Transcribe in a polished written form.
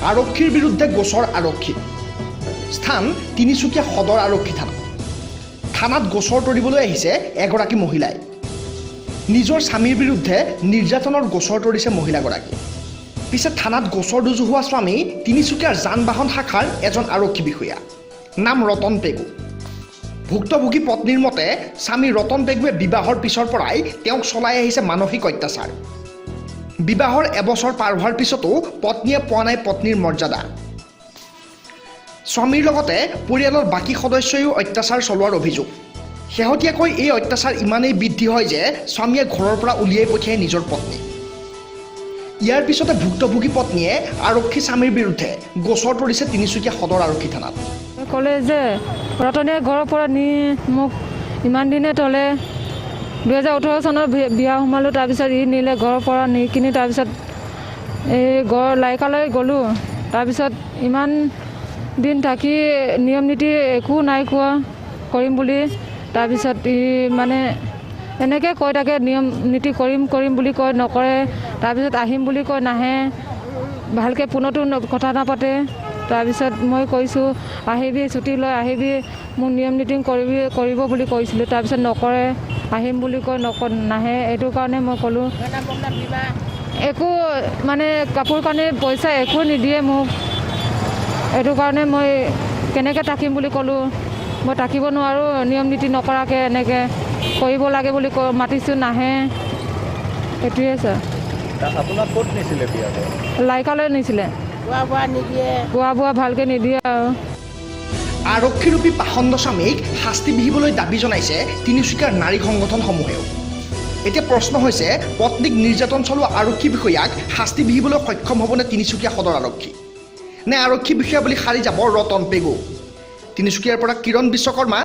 আৰক্ষীৰ বিৰুদ্ধে গোচৰ আৰক্ষী। স্থান তিনিচুকীয়া সদৰ আৰক্ষী থানা। থানাত গোচৰ তৰিবলৈ আহিছে এগৰাকী মহিলাই। নিজৰ স্বামীৰ বিৰুদ্ধে নিৰ্যাতনৰ গোচৰ তৰিছে মহিলাগৰাকী। পিছে থানাত গোচৰ ৰুজু হোৱা স্বামী তিনিচুকীয়াৰ যান বাহন শাখাৰ এজন আৰক্ষী বিষয়া, নাম ৰতন পেগু। ভুক্তভোগী পত্নীৰ মতে, স্বামী ৰতন পেগুৱে বিবাহৰ পিছৰ পৰাই তেওঁক চলাই আহিছে মানসিক অত্যাচাৰ। বিবাহৰ এবছৰ পাৰ হোৱাৰ পিছতো পত্নীয়ে পোৱা নাই পত্নীৰ মৰ্যাদা। স্বামীৰ লগতে পৰিয়ালৰ বাকী সদস্যইও অত্যাচাৰ চলোৱাৰ অভিযোগ। শেহতীয়াকৈ এই অত্যাচাৰ ইমানেই বৃদ্ধি হয় যে স্বামীয়ে ঘৰৰ পৰা উলিয়াই পঠিয়াই নিজৰ পত্নী। ইয়াৰ পিছতে ভুক্তভোগী পত্নীয়ে আৰক্ষী স্বামীৰ বিৰুদ্ধে গোচৰ তৰিছে তিনিচুকীয়া সদৰ আৰক্ষী থানাত। ক'লে যে ৰতনে ঘৰৰ পৰা নি মোক ইমান দিনে থ'লে। 2018 চনত বিয়া সোমালোঁ। তাৰপিছত ই নিলে ঘৰৰ পৰা নি কিনি। তাৰপিছত এই ঘৰ লাইকালৈ গ'লোঁ। তাৰপিছত ইমান দিন থাকি নিয়ম নীতি একো নাই কোৱা কৰিম বুলি। তাৰপিছত ই মানে এনেকৈ কৈ থাকে, নিয়ম নীতি কৰিম কৰিম বুলি কয়, নকৰে। তাৰপিছত আহিম বুলি কয়, নাহে। ভালকৈ ফোনতো কথা নাপাতে। তাৰপিছত মই কৈছোঁ, আহিবি, ছুটি লৈ আহিবি, মোক নিয়ম নীতি কৰিবি, কৰিব বুলি কৈছিলোঁ। তাৰপিছত নকৰে, আহিম বুলি কৈ নাহে। এইটো কাৰণে মই ক'লোঁ, একো মানে কাপোৰ কানি, পইচা একো নিদিয়ে মোক। এইটো কাৰণে মই কেনেকৈ থাকিম বুলি ক'লোঁ। মই থাকিব নোৱাৰোঁ নিয়ম নীতি নকৰাকৈ, এনেকৈ কৰিব লাগে বুলি কৈ মাতিছোঁ, নাহে। সেইটোৱে ছাৰ। আপোনাক ক'ত নিছিলে বিয়া বাৰু? লাইকালৈ নিছিলে। খোৱা বোৱা নিদিয়ে। খোৱা বোৱা ভালকৈ নিদিয়ে আৰু। আৰক্ষীৰূপী পাষণ্ড স্বামীক শাস্তি বিহিবলৈ দাবী জনাইছে তিনিচুকীয়াৰ নাৰী সংগঠনসমূহেও। এতিয়া প্ৰশ্ন হৈছে, পত্নীক নিৰ্যাতন চলোৱা আৰক্ষী বিষয়াক শাস্তি বিহিবলৈ সক্ষম হ'বনে তিনিচুকীয়া সদৰ আৰক্ষী, নে আৰক্ষী বিষয়া বুলি সাৰি যাব ৰতন পেগু? তিনিচুকীয়াৰ পৰা কিৰণ বিশ্বকৰ্মা।